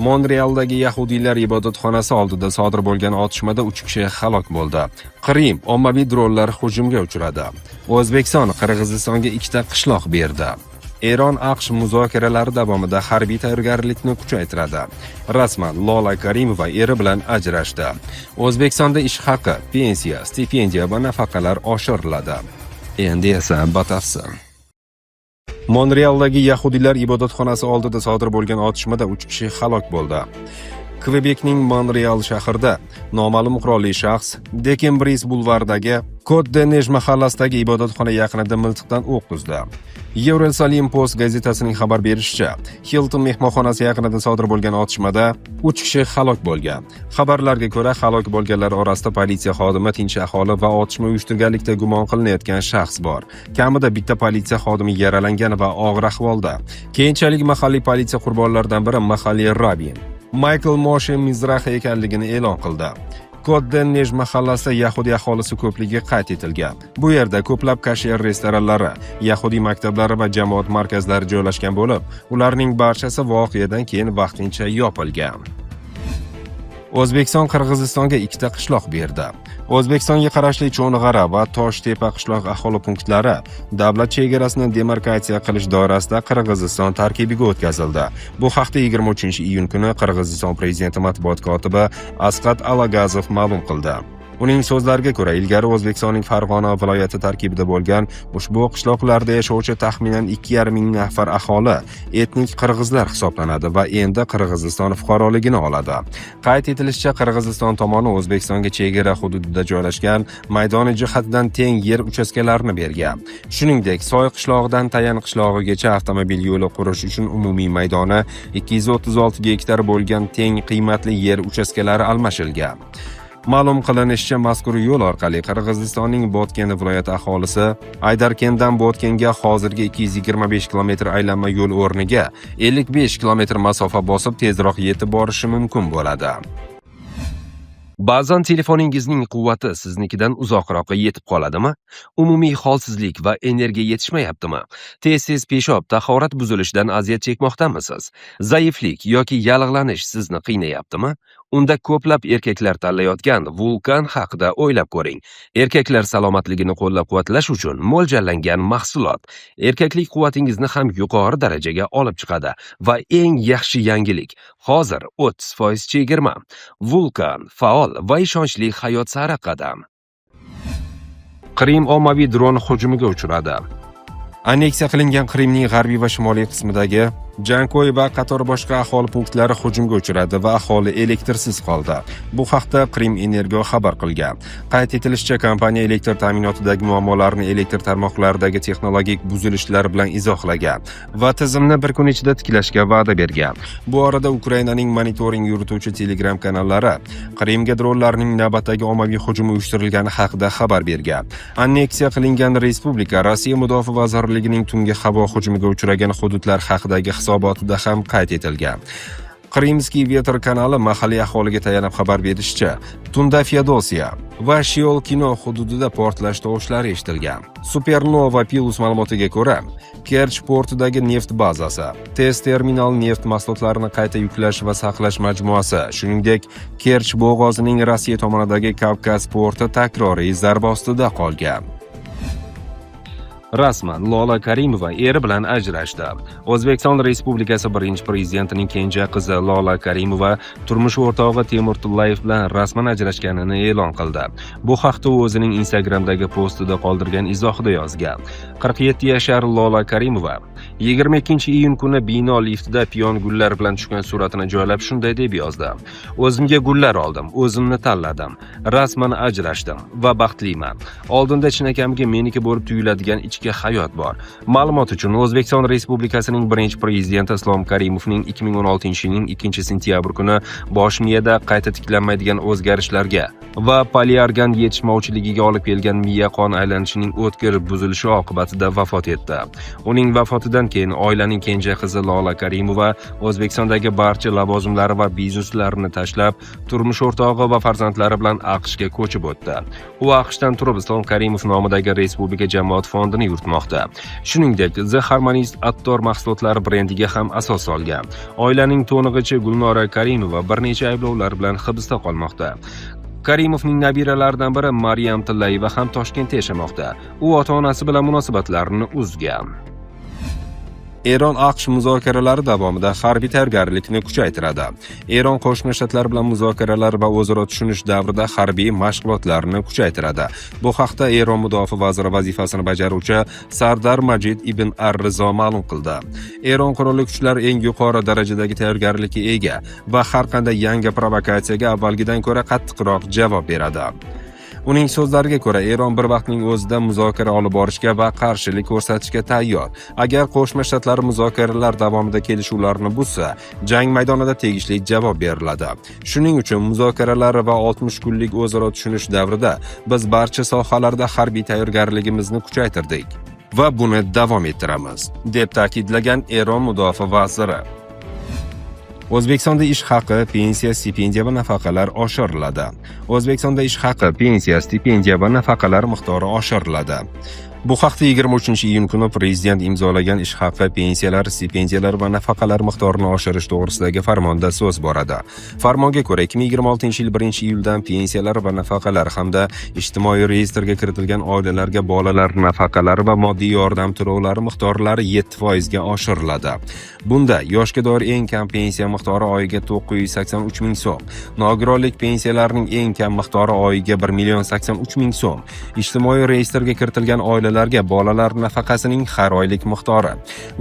Monrealdagi yahudiylar ibodatxonasi oldida sodir bo'lgan otishmada 3 kishi halok bo'ldi. Qrim ommaviy dronlar hujumga uchradi. O'zbekiston Qirg'izistonga ikkita qishloq berdi. Eron AQSh muzokaralari davomida harbiy tayyorgarlikni kuchaytiradi. Rasman, Lola Karimova eri bilan ajrashdi. O'zbekistonda ish haqi, pensiya, stipendiya va nafaqalar oshiriladi. Endi esa batafsil. Monrealdagi yahudiylar ibodatxonasi oldida sodir bo'lgan otishmada 3 kishi halok bo'ldi. Kvebekning Monreal shahrida noma'lum qurolli shaxs Dekembris bulvaridagi Kot-de-Nej mahallasidagi ibodatxona yaqinida miltiqdan o'q uzdi. Yerusalim Post gazetasining xabar berishicha, Hilton mehmonxonasi yaqinida sodir bo'lgan otishmada 3 kishi halok bo'lgan. Xabarlarga ko'ra, halok bo'lganlar orasida politsiya xodimi, tinch aholi va otishma uyushtirganlikda gumon qilinayotgan shaxs bor. Kamida bitta politsiya xodimi yaralangan va og'ir ahvolda. Keyinchalik mahalliy politsiya qurbonlaridan biri mahalliy rabbin Maykl Moshe Mizrahi ekanligini e'lon qildi. Kot-de-Nej mahallasida yahudiy aholisi ko'pligi qayd etilgan. Bu yerda ko'plab kasher restoranlari, yahudiy maktablari va jamoat markazlari joylashgan bo'lib, ularning barchasi voqeadan keyin vaqtincha yopilgan. O'zbekiston Qirg'izistonga ikkita qishloq berdi. O'zbekistonga qarashli Cho'ng'ara va Toshtepa qishloq aholi punktlari davlat chegarasini demarkatsiya qilish doirasida Qirg'iziston tarkibiga o'tkazildi. Bu haqda 23-iyun kuni Qirg'iziston prezidenti matbuot kotibi Asqat Alagazov ma'lum qildi. Uning so'zlariga ko'ra, ilgari O'zbekistonning Farg'ona viloyati tarkibida bo'lgan ushbu qishloqlarda yashovchi taxminan 2,5 ming nafar aholi etnik qirg'izlar hisoblanadi va endi Qirg'iziston fuqaroligini oladi. Qayd etilishicha, Qirg'iziston tomoni O'zbekistonga chegara hududida joylashgan, maydoni jihatidan teng yer uchastkalarini bergan. Shuningdek, Soy qishlog'idan Tayan qishlog'igacha avtomobil yo'li qurish uchun umumiy maydoni 236 gektar bo'lgan teng qiymatli yer uchastkalari almashilgan. Ma'lum qilinishicha, mazkur yo'l orqali Qirg'izistonning Botken viloyati aholisi Aydarkendan Botkenga hozirgi 225 km aylanma yo'l o'rniga 55 km masofa bosib, tezroq yetib borishi mumkin bo'ladi. Ba'zan telefoningizning quvvati siznikidan uzoqroqqa yetib qoladimi? Umumiy holsizlik va energiya yetishmayaptimi? Tez-tez peshob, tahorat buzilishidan aziyat chekmoqdamisiz? Zaiflik yoki yallig'lanish sizni qiynayaptimi? Unda ko'plab erkaklar tanlayotgan Vulkan haqida o'ylab ko'ring. Erkaklar salomatligini qo'llab-quvvatlash uchun mo'ljallangan mahsulot. Erkaklik quvvatingizni ham yuqori darajaga olib chiqadi va eng yaxshi yangilik: hozir 30% chegirma. Vulkan: faol va ishonchli hayot sari qadam. Qrim ommaviy dron hujumiga uchradi. Anneksiya qilingan Qrimning g'arbiy va shimoliy qismidagi Jankoy va qator boshqa aholi punktlari hujumga uchradi va aholi elektrsiz qoldi. Bu haqda Qrim Energo xabar qilgan. Qayd etilishicha, kompaniya elektr ta'minotidagi muammolarni elektr tarmoqlaridagi texnologik buzilishlar bilan izohlagan va tizimni bir kun ichida tiklashga va'da bergan. Bu orada Ukrainaning monitoring yurituvchi Telegram kanallari Qrimga dronlarning navbatdagi ommaviy hujumi uyushtirilgani haqida xabar bergan. Anneksiya qilingan respublika Rossiya mudofaa vazirligining tungi havo hujumiga uchragan hududlar haqidagi hisobotida ham qayd etilgan. Krımskiy Vetr kanali mahalliy aholiga tayanib xabar berishicha, tunda Feodosiya va Shiolkino hududida portlash tovushlari eshitilgan. Supernova Plus ma'lumotiga ko'ra, Kerch portidagi neft bazasi, tez terminal neft mahsulotlarini qayta yuklash va saqlash majmuasi, shuningdek, Kerch bo'g'ozining Rossiya tomonidagi Kavkaz porti takroriy zarba ostida qolgan. Rasman, Lola Karimova eri bilan ajrashdi. O'zbekiston Respublikasi birinchi prezidentining kenja qizi Lola Karimova turmush o'rtog'i Temur Tillayev bilan rasman ajrashganini e'lon qildi. Bu haqda u o'zining Instagramdagi postida qoldirgan izohida yozgan. 47 yashar Lola Karimova 22-iyun kuni bino liftida piyon gullar bilan tushgan suratini joylab, shunday deb yozdi: "O'zimga gullar oldim, o'zimni tanladim. Rasman ajrashdim va baxtliman. Oldinda chinakamiga meniki bo'lib tuyuladigan ichki hayot bor." Ma'lumot uchun, O'zbekiston Respublikasining birinchi prezidenti Islom Karimovning 2016-yilning 2-sentyabr kuni bosh miyada qayta tiklanmaydigan o'zgarishlarga va poliorgan yetishmovchiligiga olib kelgan miya qon aylanishining o'tkir buzilishi oqibatida vafot etdi. Uning vafotidan keyin oilaning kenja qizi Lola Karimova O'zbekistondagi barcha lavozimlari va bizneslarini tashlab, turmush o'rtog'i va farzandlari bilan AQShga ko'chib o'tdi. U AQShdan turib Islom Karimov nomidagi Respublika jamoat fondini yuritmoqda. Shuningdek, The Harmonist attor mahsulotlari brendiga ham asos solgan. Oilaning to'nig'ichi Gulnora Karimova bir necha ayblovlar bilan hibsda qolmoqda. Karimovning nabiralaridan biri Maryam Tillayeva ham Toshkentda yashamoqda. U ota-onasi bilan munosabatlarini uzgan. Eron AQSh muzokaralari davomida harbiy tayyorgarlikni kuchaytiradi. Eron Qo'shma Shtatlar bilan muzokaralar va o'zaro tushunish davrida harbiy mashg'ulotlarni kuchaytiradi. Bu haqda Eron mudofaa vaziri vazifasini bajaruvchi Sardar Majid ibn Ar-Rizo ma'lum qildi. Eron qurolli kuchlari eng yuqori darajadagi tayyorgarlikka ega va har qanday yangi provokatsiyaga avvalgidan ko'ra qattiqroq javob beradi. Uning so'zlariga ko'ra, Eron bir vaqtning o'zida muzokara olib borishga va qarshilik ko'rsatishga tayyor. Agar Qo'shma Shtatlar muzokaralar davomida kelishuvlarni buzsa, jang maydonida tegishli javob beriladi. Shuning uchun muzokaralar va 60 kunlik o'zaro tushunish davrida biz barcha sohalarda harbiy tayyorgarligimizni kuchaytirdik va buni davom ettiramiz, deb ta'kidlagan Eron mudofaa vaziri. O'zbekistonda ish haqi, pensiya, stipendiya va nafaqalar oshiriladi. O'zbekistonda ish haqi, pensiya, stipendiya va nafaqalar miqdori oshiriladi. Bu haqda 23-iyun kuni prezident imzolagan ish haqi, pensiyalar, stipendiyalar va nafaqalar miqdorini oshirish to'g'risidagi farmonda so'z boradi. Farmonga ko'ra, 2026-yil 1-iyuldan pensiyalar va nafaqalar hamda ijtimoiy reyestrga kiritilgan oilalarga bolalar nafaqalari va moddiy yordam to'lovlari miqdorlari 7% ga oshiriladi. Bunda yoshga doir eng kam pensiya miqdori oyiga 983 ming so'm, nogironlik pensiyalarining eng kam miqdori oyiga 1 million 83 ming so'm, ijtimoiy reyestrga kiritilgan oilalarga bolalar nafaqasining har oylik miqdori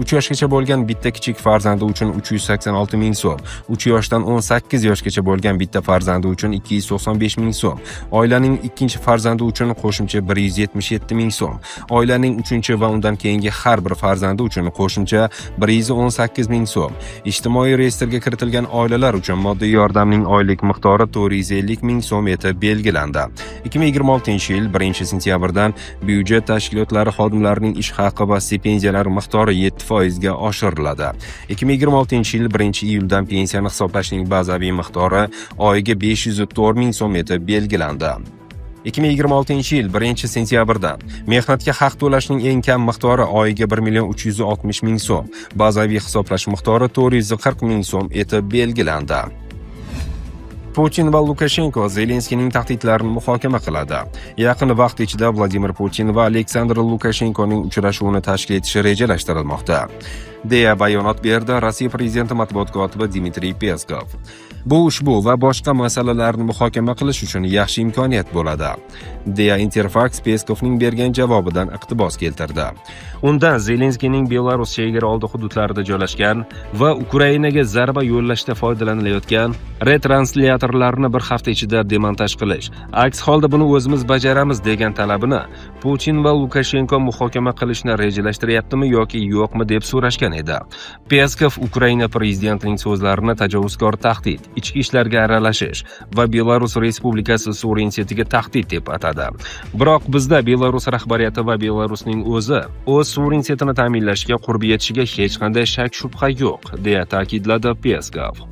3 yoshgacha bo'lgan bitta kichik farzandi uchun 386 ming so'm, 3 yoshdan 18 yoshgacha bo'lgan bitta farzandi uchun 295 ming so'm, oilaning ikkinchi farzandi uchun qo'shimcha 177 ming so'm, oilaning uchinchi va undan keyingi har bir farzandi uchun qo'shimcha 118 ming so'm, ijtimoiy reyestrga kiritilgan oilalar uchun moddiy yordamning oylik miqdori 450 ming so'm etib belgilandi. 2026-yil 1-sentyabrdan byudjet tashkilotlari xodimlarining ish haqi va stipendiyalari miqdori 7% ga oshiriladi. 2026-yil 1-iyuldan pensiyani hisoblashning bazaviy miqdori oyiga 504 ming so'm etib belgilandi. 2026-yil 1-sentyabrdan mehnatga haq to'lashning eng kam miqdori oyiga 1 million 360 ming so'm, bazaviy hisoblash miqdori 440 ming so'm etib belgilandi. Putin va Lukashenko Zelenskiyning tahdidlarini muhokama qiladi. Yaqin vaqt ichida Vladimir Putin va Aleksandr Lukashenkoning uchrashuvini tashkil etishi rejalashtirilmoqda, deya bayonot berdi Rossiya prezidenti matbuot kotibi Dmitriy Peskov. Bu ushbu va boshqa masalalarni muhokama qilish uchun yaxshi imkoniyat bo'ladi, deya Interfax Peskovning bergan javobidan iqtibos keltirdi. Undan Zelenskiyning Belarus chegara oldi hududlarida joylashgan va Ukrainaga zarba yo'llashda foydalanilayotgan retranslyatorlarni bir hafta ichida demontaj qilish, aks holda buni o'zimiz bajaramiz degan talabini Putin va Lukashenko muhokama qilishni rejalashtiryaptimi yoki yo'qmi deb so'rashgan edi. Peskov Ukraina prezidentining so'zlarini tajovuzkor tahdid, ichki ishlarga aralashish va Belarus Respublikasi suverenitetiga tahdid deb atadi. Biroq bizda Belarus rahbariyati va Belarusning o'zi o'z suverenitetini ta'minlashga qurbi yetishiga hech qanday shak shubha yo'q, deya ta'kidladi Peskov.